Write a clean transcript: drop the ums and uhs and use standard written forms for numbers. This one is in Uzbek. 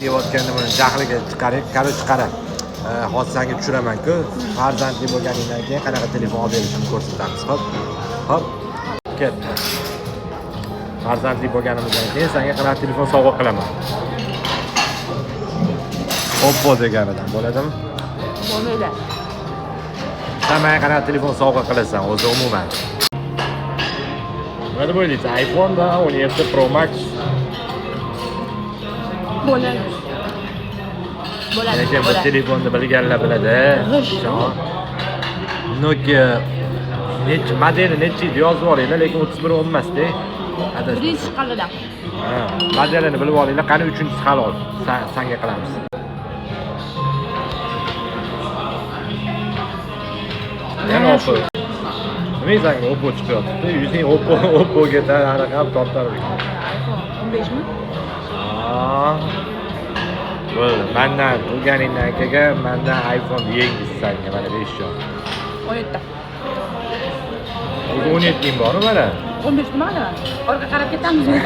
Yeyotganda buni jahliga chiqarib, короче, qara. Hozir sanga tushiraman-ku. Farzandli bo'lganingdan keyin qanaqa telefon olib berishimni ko'rsatamiz, xo'p? Xo'p. Ketdi. Farzandli bo'lganimizdan keyin senga qanaqa telefon sovg'a qilaman. Oppo deganidan bo'ladimi? Bo'lmaydi. Sen menga qanaqa telefon sovg'a qilasan o'zi umuman? Nima deb o'ylaysan? iPhone da 17 Pro Max. Bo'ladi. Bo'ladi. Lekin bu Bo'ladi. telefonni bilganlar biladi. G'ish. Nokia nechi modeli nechi edi yozib olinglar, lekin 31 emasda. Adashmasam. Birinchi chiqqanida. Ha, modelini bilib olinglar, qani uchinchisi halol. Sanga qilamiz. Yana Oppo. Nima sanga Oppo chiqyapti? Yuzing Oppo Oppoga anaqa qilib tortar. iPhone 15 mi? Bo'ldi. Mandan tug'ganingdan keyin mandan iPhone yengisi sanga mana 5 yosh. 17. O'zi 17 bormi mana? 15 nima qilaman? Orqa qarab ketamizmi?